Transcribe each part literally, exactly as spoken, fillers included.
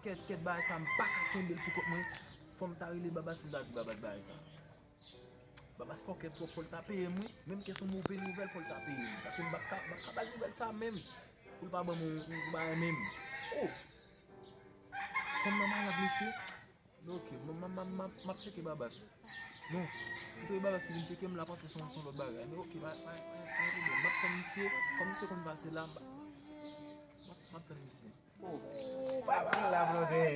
Kèt, kèt, bagay sa, m pa ka kenbe l pou kont mwen. Fò m ta rele Babas, pou m ta di Babas bagay sa. Babas fòkè twòp, fò l ta peye m, wi. Menm ke se yon move nouvèl, fò l ta peye m. Paske m p ap ka, m p ap ka ba l nouvèl sa menm. Pou l pa ban m yon, yon bagay menm. Oh! Fanm nan malad, mesye. Ok, m, m, m, m, m ap tcheke Babas. Non, m twouve Babas ki vin tcheke m la, panse se yon, se yon lòt bagay. Men ok, pa, pa, pa, pa gen pwoblèm. M ap tann misye, kòm misye konn pase la, m, m ap, m ap tann misye. Oh, pa pale la, brother.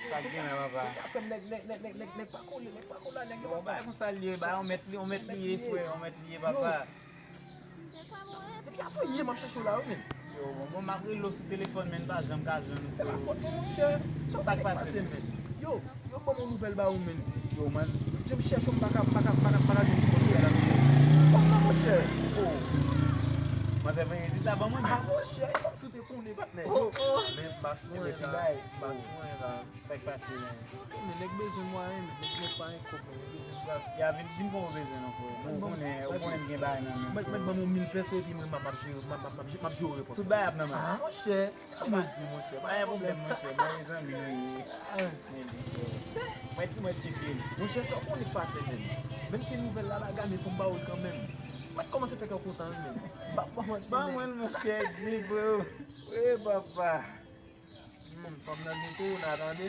Sa k gen la, papa? Sa fè nèg, nèg, nèg, nèg, nèg, nèg pa kole, nèg pa kole, nèg yo pa bay konsa l ye, ba, on mèt li, on mèt li ye, frè, on mèt li ye, papa. Depi avan yè m ap chèche w la, wi, men. Yo, bon, bon, m ap rele w sou telefòn, men m pa janm ka jwenn ou, frè. Se pa fòt mwen, monchè. Sa k pase, men? Yo, yo ban m yon nouvèl ba ou, men. Yo, mwen. Jan m chèche w, m pa ka, m pa ka, m pa ka, m pa ka jwenn ou kote a la, men. Kòman, monchè? Oh. Manzè, men, ezit la, ban mwen, men. Ah, monchè, e kòm si w te konnen, patnè. Yo, men, bas mwen, la. Bas mwen, la. Sa k pase, men? Men nèg bezwen mwayen, men nèg, nèg pa gen kòb, men nèg bezwen gras. Ya vin di m kòman w bezwen non, frè. Ou konnen, ou konnen m gen bagay nan men. Mèt, mèt ban m yon mil pèso epi mwen, m ap, m ap jere, m ap, m ap, m ap, m ap jere pòs mwen. Tout bagay ap nan men. Ah, monchè, sa mwen di, monchè, pa gen pwoblèm, monchè, bon, mezanmi nou ye. Ah, men, mèt, mèt tcheke. Monchè, sa w konnen k pase, men. Menm ke nouvèl la bagay, men fò m ba w l kanmenm. Mèt kòmanse fè kè w kontan, wi, men. M p ap ba w manti, men. Ban mwen l, monchè, di, frè. Wi, papa. Hmm, fanm nan gen kowona, tande.